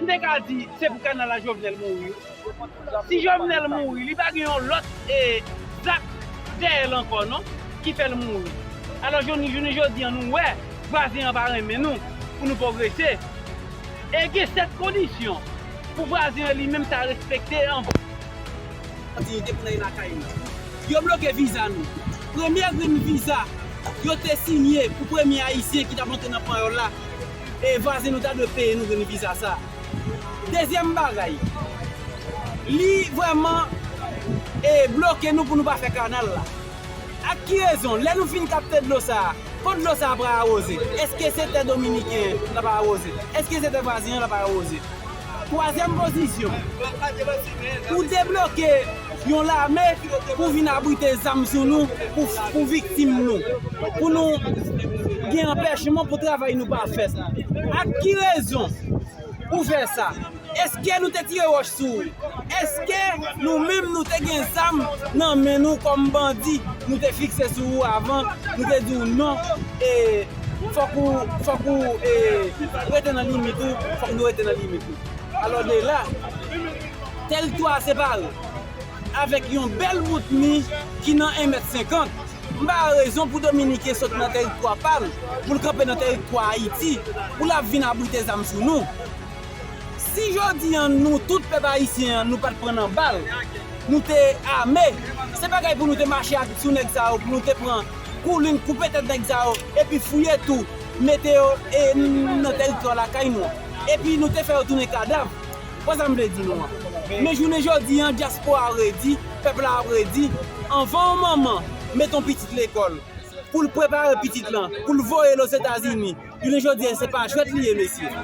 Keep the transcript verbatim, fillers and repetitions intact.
M te ka di se pou kanal la Jovenel mouri wi. Si Jovenel mouri, li pa gen yon lòt e, zak dèyè l ankò non, ki fè l mouri. Alò, jounen, jounen jodi an, nou wè vwazen an pa renmen nou pou nou pwogrese. E gen sèt kondisyon pou vwazen an li menm ta respekte anvan. Diyite pou n al lakay nou. Yo bloke viza nou. Premye grenn viza yo te sinye pou premye Ayisyen ki t ap antre nan panyòl la, e vwazen nou ta dwe peye nou grenn viza sa. Dezyèm bagay, li vrèman e bloke nou pou nou pa fè kanal la. Ak ki rezon? Lè nou fin kapte dlo sa a, kon dlo sa a pral awoze? Èske se tè dominiken an l ap awoze? Èske se tè vwazen an l ap awoze? Twazyèm pozisyon, ou debloke yon lame pou vin abrite zam sou nou, pou, pou viktim nou, pou nou gen anpèchman pou travay nou pa fèt. Ak ki rezon ou fè sa? Èske nou te tire wòch sou ou? Èske nou menm nou te gen zam nan men nou kòm bandi? Nou te fikse sou ou avan, nou te di w non, e fòk ou, fòk ou e, rete nan limit ou, fòk nou rete nan limit nou. Alò de la, tèritwa a separe avèk yon bèl bout mi ki nan en mèt senkant. M pa wè rezon pou dominiken sot nan tèritwa pa l, pou l kanpe nan tèritwa Ayiti, pou l ap vin abrite zam sou nou. Si jodi an nou tout pèp ayisyen an nou pa t pran nan bal, nou te ame, se bagay pou nou te mache ak sou nèg sa yo, pou nou te pran koulin, koupe tèt nèg sa yo, epi fouye tou, mete yo e, nan tèritwa lakay nou an. Epi nou te fè yo tounen kadav. Wè sa m vle di nou an. Men jounen jodi an, dyaspora redi, pèp la ap redi. Anvan yon manman mete yon pitit lekòl, pou l prepare pitit lan, pou l voye l Ozetazini, jounen jodi an, se pa jwèt li ye, mesye.